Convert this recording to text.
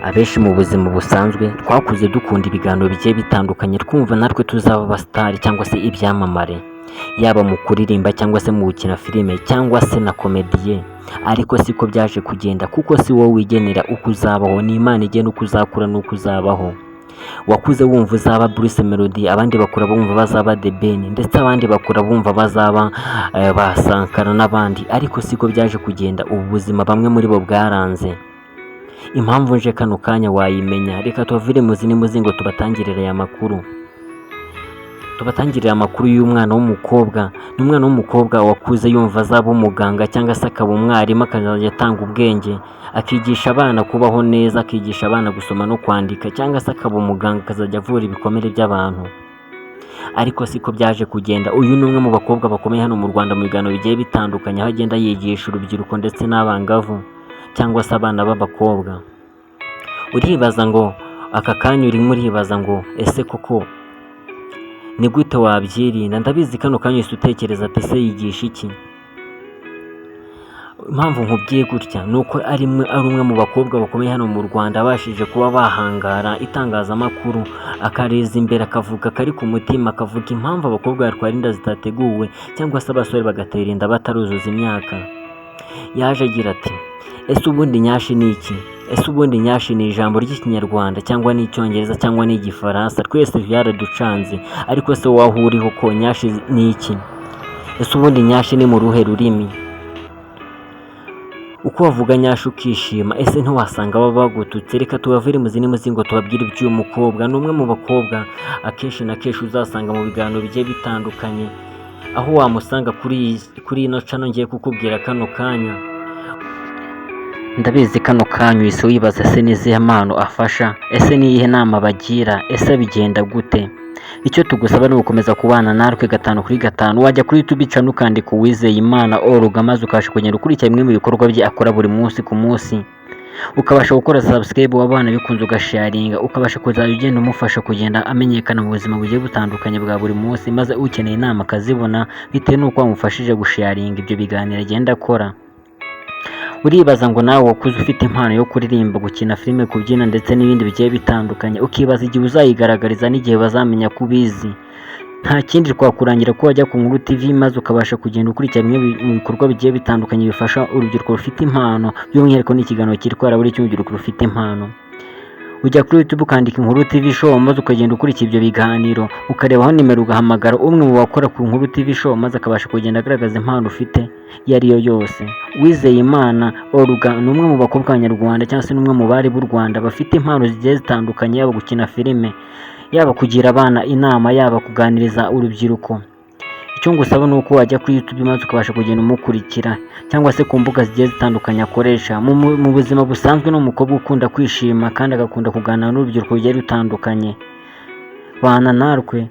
Abenshi mu buzima busanzwe twakuze dukunda ibiganiro bigiye bitandukanye, twumva natwe tuzaba abasitari cyangwa se ibyamamare, yaba mu kuririmba cyangwa se mu gukina filime cyangwa se na comedy. Ariko siko byaje kugenda, kuko si wowe wigenera uko uzabaho, ni Imana igena uko uzakura n'uko uzabaho. Wakuze wumva uzaba Bruce Melody, abandi bakura bumva bazaba The Ben, ndetse abandi bakura bumva bazaba ba Sankara n'abandi, ariko siko byaje kugenda. Ubu buzima bamwe muri bo bwaranze. Impamvu nje kano kanya wayimenya. Reka tubavire muzi n'imuzingo, tubatangirire aya makuru, tubatangirire amakuru y'umwana w'umukobwa. Ni umwana w'umukobwa wakuze yumva azaba umuganga cyangwa se akaba umwarimu, akazajya atanga ubwenge, akigisha abana kubaho neza, akigisha abana gusoma no kwandika, cyangwa se akaba umuganga akazajya avura ibikomere by'abantu, ariko siko byaje kugenda. Uyu ni umwe mu bakobwa bakomeye hano mu Rwanda mu biganiro bigiye bitandukanye, aho agenda yigisha urubyiruko ndetse n'abangavu cyangwa se abana b'abakobwa. Uribaza ngo aka kanya urimo uribaza ngo ese koko ni gute wabyirinda? Ndabizi kano kanya uhise utekereza ati: "Ese yigisha iki?" Impamvu nkubwiye gutya ni uko ari umwe mu bakobwa bakomeye hano mu Rwanda, abashije kuba bahangara itangazamakuru, akareza imbere, akavuga akari ku mutima, akavuga impamvu abakobwa batwara inda zitateguwe cyangwa se abasore bagatera inda bataruzuza imyaka. Yaje agira ati: "Ese ubundi nyashi ni iki? Ese ubundi nyashi ni ijambo ry'Ikinyarwanda cyangwa ni Icyongereza cyangwa ni Igifaransa? Twese byaraducanze, ariko se waho uriho ko nyashi ni iki? Ese ubundi nyashi ni mu ruhe rurimi? Uko wavuga nyashi ukishima, ese ntiwasanga baba bagututse?" Reka tubavire muzi n'imuzingo, tubabwire iby'uyu mukobwa. Ni umwe mu bakobwa akenshi na kenshi uzasanga mu biganiro bigiye bitandukanye, aho wamusanga kuri ino channel ngiye kukubwira kano kanya. Ndabizi kano kanya uhise wibaza: ese ni izihe mpano afasha? Ese ni iyihe nama bagira? Ese bigenda gute? Icyo tugusaba ni ugukomeza kubana natwe gatanu kuri gatanu. Wajya kuri YouTube channel, ukandika Uwizeyimana Olga, maze ukabasha kugenda ukurikira bimwe mu bikorwa bye akora buri munsi ku munsi, ukabasha gukora subscribe, wabana bikunze ugasharinga, ukabasha kuzajya ugenda umufasha kugenda amenyekana mu buzima bugiye butandukanye bwa buri munsi, maze ukeneye inama akazibona bitewe n'uko wamufashije gusharinga ibyo biganiro agenda akora. Uribaza ngo nawe wakuze ufite impano yo kuririmba, gukina filime, kubyina ndetse n'ibindi bigiye bitandukanye, ukibaza igihe uzayigaragariza n'igihe bazamenya ko ubizi. Nta kindi twakurangira ko wajya ku Nkuru TV, maze ukabasha kugenda ukurikira bimwe mu bikorwa bigiye bitandukanye bifasha urubyiruko rufite impano, by'umwihariko n'ikiganiro cyitwa buri cy'urubyiruko rufite impano. Ujya kuri YouTube ukandika Inkuru TV Show, maze ukagenda ukurikira ibyo biganiro, ukarebaho nimero, ugahamagara umwe mu bakora ku Nkuru TV Show, maze akabasha kugenda agaragaza impano ufite iyo ari yo yose. Uwizeyimana Olga ni umwe mu bakobwa b'Abanyarwanda cyangwa se ni umwe mu bari b'u Rwanda bafite impano zigiye zitandukanye, yaba gukina filime, yaba kugira abana inama, yaba kuganiriza urubyiruko. Icyo ngusaba ni uko wajya kuri YouTube maze ukabasha kugenda umukurikira, cyangwa se ku mbuga zigiye zitandukanye akoresha. Mu buzima busanzwe ni umukobwa ukunda kwishima kandi agakunda kuganira n'urubyiruko rugiye rutandukanye. Bana natwe.